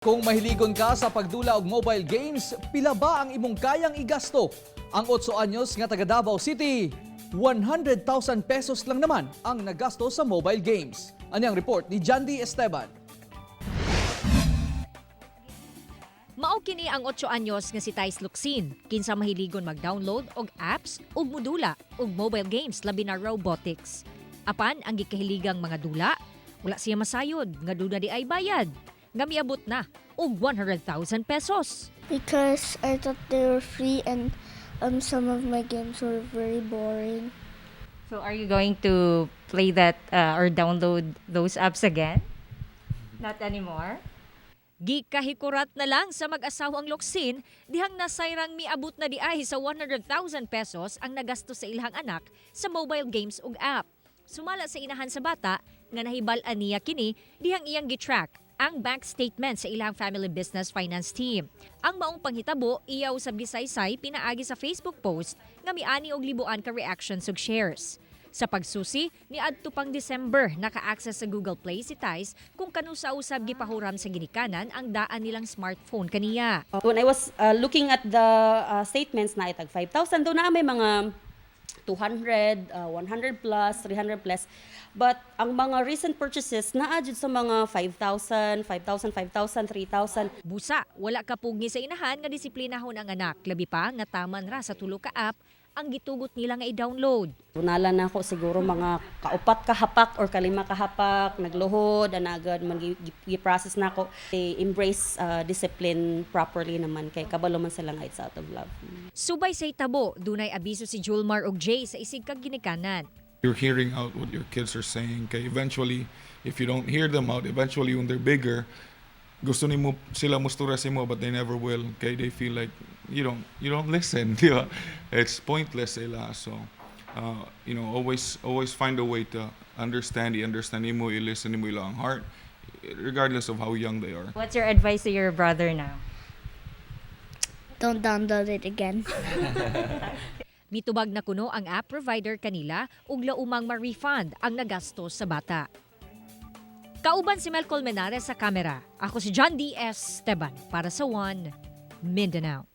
Kung mahiligon ka sa pagdula og mobile games, pila ba ang imong kayang igasto? Ang 8 anyos nga taga Davao City, 100,000 pesos lang naman ang nagasto sa mobile games. Ani ang report ni Jandy Esteban. Mao kini ang 8 anyos nga si Thais Luxin, kinsa mahiligon mag-download og apps ug modula og mobile games, labi na robotics. Apan ang gikahiligang mga dula, wala siya masayod nga duna diay bayad nga miabot na og 100,000 pesos. Because I thought they were free and some of my games were very boring. So are you going to play that or download those apps again? Not anymore? Gikahikurat na lang sa mag-asawang Locsin dihang nasayrang miabot na diay sa 100,000 pesos ang nagasto sa ilahang anak sa mobile games ug app. Sumala sa inahan sa bata nga nahibal-an niya kini dihang iyang gitrack ang bank statement sa ilang family business finance team. Ang maong panghitabo iyaw sa bisaysay pinaagi sa Facebook post nga miani og libuan ka reactions ug shares. Sa pagsusi, niadto pang December, naka-access sa Google Play si Thais kung kanusa usab gipahuram sa ginikanan ang daan nilang smartphone kaniya. When I was looking at the statements na itag 5,000, daw na may mga 200, 100 plus, 300 plus. But ang mga recent purchases naa jud sa mga 5,000, 5,000, 5,000, 3,000. Busa, wala kapugni sa inahan nga disiplinahon ang anak, labi pa nga taman ra sa tulo ka app ang gitugot nila nga i-download. Tunala na ako siguro mga kaupat ka hapak or kalima ka hapak, nagluhod, anagad man gi-process na ako. They embrace discipline properly naman kay kabalo man sila nga it's out of love. Subay sa itabo, dunay abiso si Julmar og Jay sa isig kag ginikanan. You're hearing out what your kids are saying. Kay eventually, if you don't hear them out, eventually when they're bigger, gusto nimo sila mustura mo, but they never will. Kay they feel like you don't listen, di ba? It's pointless sila. So, always always find a way to understand, i-understand nimo, i-listen nimo ilang heart, regardless of how young they are. What's your advice to your brother now? Don't download it again. Mitubag na kuno ang app provider kanila ug laumang ma-refund ang nagastos sa bata. Kauban si Mel Colmenares sa kamera. Ako si John D. S. Esteban para sa One Mindanao.